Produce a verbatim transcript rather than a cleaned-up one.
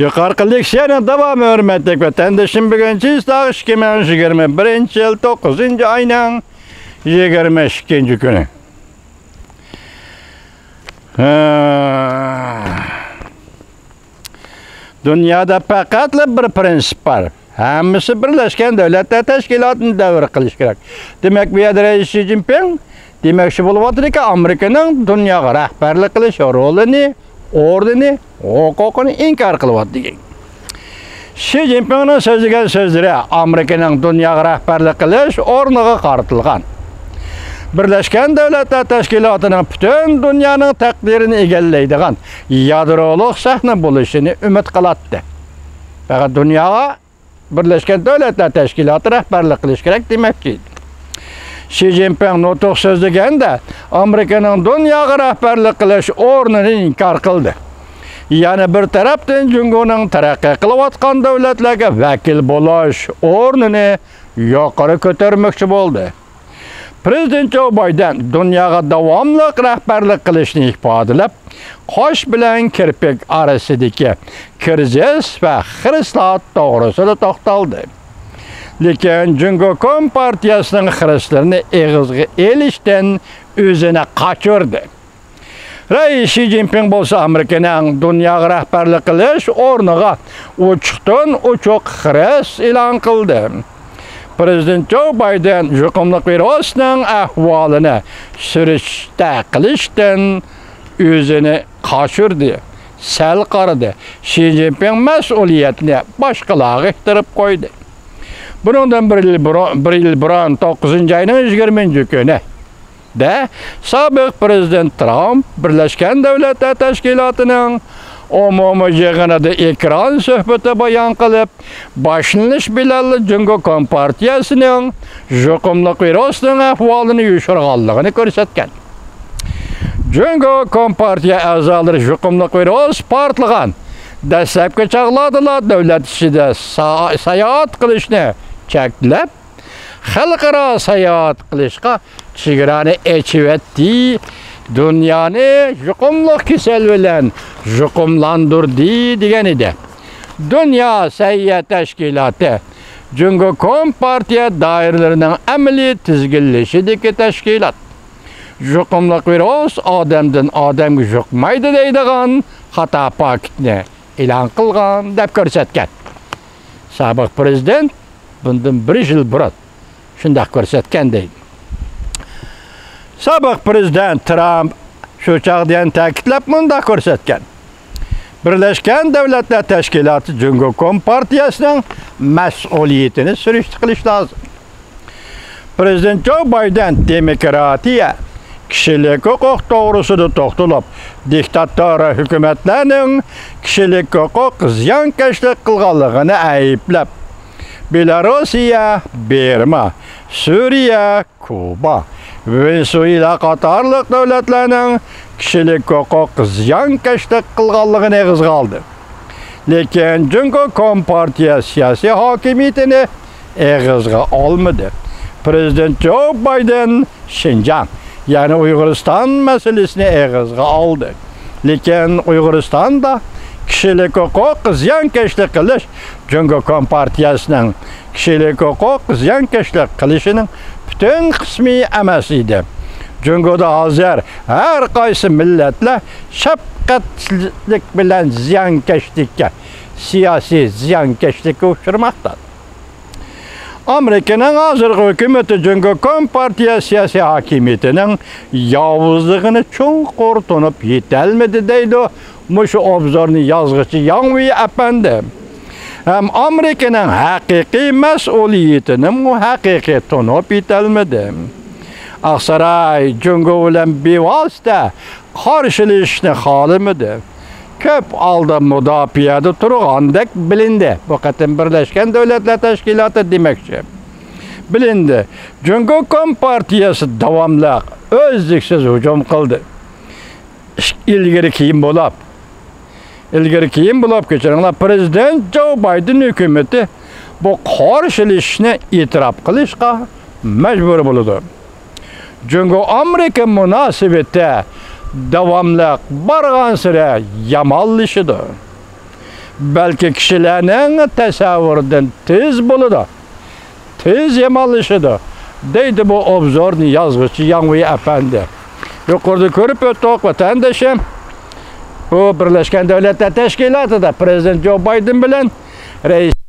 يۇقىرىقى لېكسىيەنىڭ داۋامى، ھۆرمەتلىك ۋەتەندىشىم، بۈگۈن چىسلاغ ئىككى مىڭ يىگىرمە بىرىنچى يىل توققۇزىنچى ئاينىڭ يىگىرمە ئىككىنچى كۈنى. ھە. دۇنيادا پەقەتلا بىر پىرىنسىپ بار. ھەممىسى بىرلەشكەن دۆلەتلەر تەشكىلاتىنى دەۋر قىلىش كېرەك. دېمەك، بۇ يەردە رەئىس شى جىنپىڭ دېمەكچى بولۇۋاتىدۇكى، ئامېرىكىنىڭ دۇنياغا رەھبەرلىك قىلىش رولىنى، ئورنىنى، ھوقۇقىنى ئىنكار قىلىۋاتىدىكەن. شى جىنپىڭنىڭ سۆزلىگەن سۆزلىرى ئامېرىكىنىڭ دۇنياغا رەھبەرلىك قىلىش ئورنىغا قارىتىلغان. بىرلەشكەن دۆلەتلەر تەشكىلاتىنىڭ پۈتۈن دۇنيانىڭ تەقدىرىنى ئىگىلەيدىغان يادرولۇق سەھنە بولۇشىنى ئۈمىد قىلاتتى. پەقەت دۇنياغا بىرلەشكەن دۆلەتلەر تەشكىلاتى رەھبەرلىك قىلىشى كېرەك دېمەكچى ئىدى. شى جىنپىڭ نۇتۇق سۆزلىگەندە، ئامېرىكىنىڭ دۇنياغا رەھبەرلىك قىلىش ئورنىنى ئىنكار قىلدى. يەنە بىر تەرەپتىن، جۇڭگونىڭ تەرەققىي قىلىۋاتقان دۆلەتلەرگە ۋەكىل بولۇش ئورنىنى يۇقىرى كۆتۈرمەكچى بولدى. پىرېزىدېنت جو بايدېن دۇنياغا داۋاملىق رەھبەرلىك قىلىشنى ئىپادىلەپ، قاش بىلەن كىرپىك ئارىسىدىكى كىرىزىس ۋە خىرىسلار توغرىسىدا توختالدى. لېكىن جۇڭگو كومپارتىيەسىنىڭ خىرىسلىرىنى ئېغىزغا ئېلىشتىن ئۆزىنى قاچۇردى. رەئىس شى جىنپىڭ بولسا ئامېرىكىنىڭ دۇنياغا رەھبەرلىك قىلىش ئورنىغا ئوچۇقتىن ئوچۇق خىرىس ئېلان قىلدى. پىرېزىدېنت جو بايدېن يۇقۇملۇق ۋىرۇسنىڭ ئەھۋالىنى سۈرۈشتە قىلىشتىن ئۆزىنى قاچۇردى، سەل قارىدى. شى جىنپىڭ مەسئۇلىيەتنى باشقىلارغا ئىتتىرىپ قويدى. بۇنىڭدىن بىر يىل بۇرۇن، بىر يىل بۇرۇن، توققۇزىنچى ئاينىڭ يىگىرمىنچى كۈنى، دە، سابىق پىرېزىدېنت ترامپ بىرلەشكەن دۆلەتلەر تەشكىلاتىنىڭ ئومۇمىي يىغىنىدا ئېكران سۆھبىتى بايان قىلىپ، باشلىنىش بىلەنلا جۇڭگو كومپارتىيەسىنىڭ يۇقۇملۇق ۋىرۇسنىڭ ئەھۋالىنى يوشۇرغانلىقىنى كۆرسەتكەن. جۇڭگو كومپارتىيە ئەزالىرى يۇقۇملۇق ۋىرۇس پارتلىغان دەسلەپكى چاغلاردىلا دۆلەت ئىچىدە سا-، ساياھەت قىلىشنى چەكلەپ، خەلقئارا ساياھەت قىلىشقا چېگرانى ئېچىۋەتتى، دۇنيانى يۇقۇملۇق كېسەل بىلەن يۇقۇملاندۇردى، دېگەن ئىدى. دۇنيا سەھىيە تەشكىلاتى جۇڭگو كومپارتىيە دائىرىلىرىنىڭ ئەمەلىي تىزگىنلىشىدىكى تەشكىلات. يۇقۇملۇق ۋىرۇس ئادەمدىن ئادەمگە يۇقمايدۇ دەيدىغان خاتا پاكىتنى ئېلان قىلغان دەپ كۆرسەتكەن. سابىق پىرېزىدېنت بۇندىن بىر يىل بۇرۇن شۇنداق كۆرسەتكەن دەيدۇ. سابىق پىرېزىدېنت ترامپ شۇ چاغدا يەنە تەكىتلەپ مۇنداق كۆرسەتكەن: بىرلەشكەن دۆلەتلەر تەشكىلاتى جۇڭگو كومپارتىيەسىنىڭ مەسئۇلىيىتىنى سۈرۈشتە قىلىش لازىم. پىرېزىدېنت جو بايدېن دېموكراتىيە، كىشىلىك ھوقۇق توغرىسىدا توختىلىپ، دىكتاتور ھۆكۈمەتلەرنىڭ كىشىلىك ھوقۇق زىيانكەشلىك قىلغانلىقىنى ئەيىبلەپ، بېلاروسىيە، بىرما، سۈرىيە، كۇبا، ۋېنېسۇېلا قاتارلىق دۆلەتلەرنىڭ كىشىلىك ھوقۇق زىيانكەشلىك قىلغانلىقىنى ئېغىزغا ئالدى. لېكىن جۇڭگو كومپارتىيە سىياسىي ھاكىمىيىتىنى ئېغىزغا ئالمىدى. پىرېزىدېنت جو بايدېن شىنجاڭ، يەنى ئۇيغۇرىستان مەسىلىسىنى ئېغىزغا ئالدى. لېكىن ئۇيغۇرىستاندا كىشىلىك ھوقۇق زىيانكەشلىك قىلىش جۇڭگو كومپارتىيەسىنىڭ كىشىلىك ھوقۇق زىيانكەشلىك قىلىشىنىڭ پۈتۈن قىسمى ئەمەس ئىدى. جۇڭگودا ھازىر ھەر قايسى مىللەتلەر شەپقەتسىزلىك بىلەن زىيانكەشلىككە، سىياسىي زىيانكەشلىككە ئۇچرىماقتا. ئامېرىكىنىڭ ھازىرقى ھۆكۈمىتى جۇڭگو كومپارتىيە سىياسىي ھاكىمىيىتىنىڭ ياۋۇزلۇقىنى چوڭقۇر تونۇپ يېتەلمىدى، دەيدۇ مۇشۇ ئوبزورنى يازغۇچى ياڭ ۋېي ئەپەندى. ھەم ئامېرىكىنىڭ ھەقىقىي مەسئۇلىيىتىنىمۇ ھەقىقىي تونۇپ يېتەلمىدى. ئاقساراي جۇڭگو بىلەن بىۋاسىتە قارشىلىشىشنى خالىمىدى. كۆپ ھالدا مۇداپىئەدە تۇرغاندەك بىلىندى. بۇ قېتىم بىرلەشكەن دۆلەتلەر تەشكىلاتى دېمەكچى. بىلىندى. جۇڭگو كومپارتىيەسى داۋاملىق، ئۈزلۈكسىز ھۇجۇم قىلدى. ئىلگىرى كېيىن بولۇپ، ئىلگىرى كېيىن بولۇپ، كەچۈرۈڭلار، پىرېزىدېنت جو بايدېن ھۆكۈمىتى بۇ قارشىلىشىشنى ئېتىراپ قىلىشقا مەجبۇر بولىدۇ. جۇڭگو ئامېرىكا مۇناسىۋىتى داۋاملىق بارغانسېرى يامانلىشىدۇ. بەلكى كىشىلەرنىڭ تەسەۋۋۇرىدىن تېز بولىدۇ، تېز يامانلىشىدۇ، دەيدۇ بۇ ئوبزورنى يازغۇچى ياڭۋېي ئەپەندى. يۇقىرىدا كۆرۈپ ئۆتتۇق، ۋەتەندىشىم. بۇ بىرلەشكەن دۆلەتلەر تەشكىلاتىدا پىرېزىدېنت جو بايدېن بىلەن رەئىس